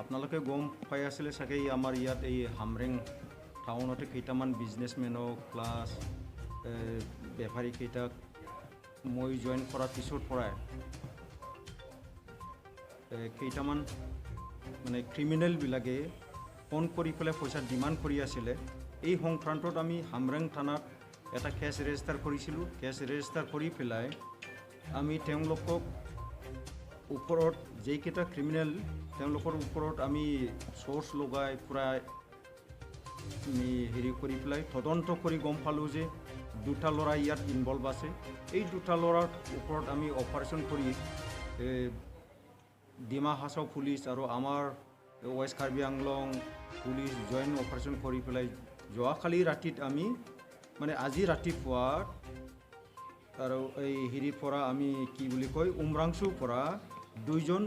আপোনালোকে গম পাই আছিলে চাগে, এই আমাৰ ইয়াত এই হামৰেং টাউনতে কেইটামান বিজনেছমেনক প্লাছ বেপাৰীকেইটাক মই জইন কৰাৰ পিছৰ পৰাই কেইটামান মানে ক্ৰিমিনেলবিলাকে ফোন কৰি পেলাই পইচা ডিমাণ্ড কৰি আছিলে। এই সংক্ৰান্তত আমি হামৰেং থানাত এটা কেছ ৰেজিষ্টাৰ কৰিছিলোঁ। কেছ ৰেজিষ্টাৰ কৰি পেলাই আমি তেওঁলোকক ওপৰত যিকেইটা ক্ৰিমিনেল তেওঁলোকৰ ওপৰত আমি চ'ৰ্চ লগাই পূৰা আমি হেৰি কৰি পেলাই তদন্ত কৰি গম পালোঁ যে দুটা ল'ৰা ইয়াত ইনভলভ আছে। এই দুটা ল'ৰাৰ ওপৰত আমি অপাৰেশ্যন কৰি ডিমা হাছাও পুলিচ আৰু আমাৰ west Karbi Anglong police joint operation কৰি পেলাই যোৱাকালি ৰাতিত আমি মানে আজি ৰাতিপুৱা আৰু এই হেৰিৰ পৰা আমি কি বুলি কয় উমৰাংচুৰ পৰা দুইজন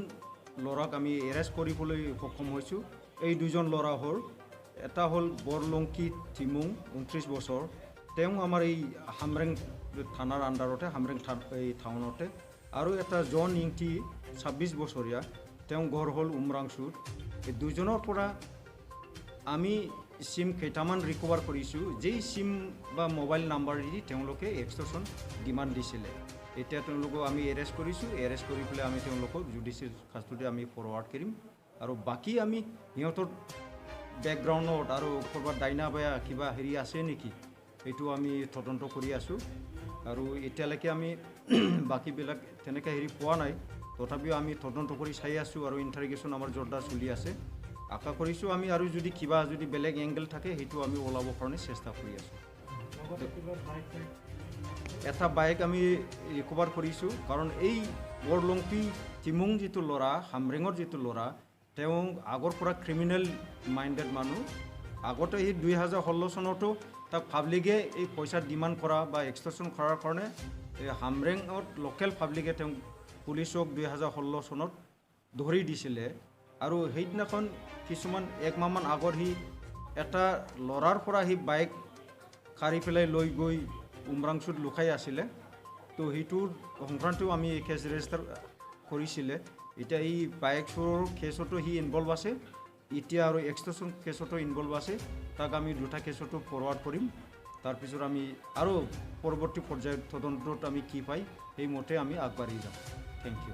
ল'ৰাক আমি এৰেষ্ট কৰিবলৈ সক্ষম হৈছোঁ। এই দুজন ল'ৰা হ'ল, এটা হ'ল বৰলংকি তিমুং 29 বছৰ, তেওঁ আমাৰ এই হামৰেং থানাৰ আণ্ডাৰতে হামৰেং এই টাউনতে, আৰু এটা জন ইংটি 26 বছৰীয়া, তেওঁ ঘৰ হ'ল উমৰাংচুত। এই দুজনৰ পৰা আমি চিম কেইটামান ৰিকভাৰ কৰিছোঁ, যেই চিম বা মোবাইল নাম্বাৰ দি তেওঁলোকে এক্সটৰ্শ্যন ডিমাণ্ড দিছিলে। এতিয়া তেওঁলোকক আমি এৰেষ্ট কৰিছোঁ। এৰেষ্ট কৰি পেলাই আমি তেওঁলোকক জুডিচিয়েল কাষ্টডি আমি ফৰৱাৰ্ড কৰিম আৰু বাকী আমি সিহঁতৰ বেকগ্ৰাউণ্ডত আৰু ক'ৰবাত ডাইনা বেয়া কিবা হেৰি আছে নেকি সেইটো আমি তদন্ত কৰি আছোঁ। আৰু এতিয়ালৈকে আমি বাকীবিলাক তেনেকৈ হেৰি পোৱা নাই, তথাপিও আমি তদন্ত কৰি চাই আছোঁ আৰু ইণ্টাৰগেশ্যন আমাৰ জোৰদাৰ চলি আছে। আশা কৰিছোঁ আমি আৰু যদি কিবা যদি বেলেগ এংগেল থাকে সেইটো আমি ওলাবৰ কাৰণে চেষ্টা কৰি আছোঁ। এটা বাইক আমি ৰিকভাৰ কৰিছোঁ, কাৰণ এই বৰলংপি তিমুং যিটো ল'ৰা, হামৰেঙৰ যিটো ল'ৰা, তেওঁ আগৰ পৰা ক্ৰিমিনেল মাইণ্ডেড মানুহ। আগতে সি 2016 চনতো তাক পাব্লিকে এই পইচা ডিমাণ্ড কৰা বা এক্সটৰ্শ্যন কৰাৰ কাৰণে এই হামৰেঙত লোকেল পাব্লিকে তেওঁক পুলিচক 2016 চনত ধৰি দিছিলে। আৰু সেইদিনাখন কিছুমান একমাহমান আগত সি এটা ল'ৰাৰ পৰা সি বাইক কাঢ়ি পেলাই লৈ গৈ উমৰাংচুত লুকাই আছিলে। তো সেইটোৰ সংক্ৰান্তেও আমি কেছ ৰেজিষ্টাৰ কৰিছিলে। এতিয়া এই বাইক চোৰৰ কেছতো সি ইনভলভ আছে, এতিয়া আৰু এক্সটৰ্শ্যন কেছতো ইনভলভ আছে। তাক আমি দুটা কেছতো ফৰৱাৰ্ড কৰিম। তাৰপিছত আমি আৰু পৰৱৰ্তী পৰ্যায়ত তদন্তত আমি কি পাই সেইমতে আমি আগবাঢ়ি যাম। Thank you.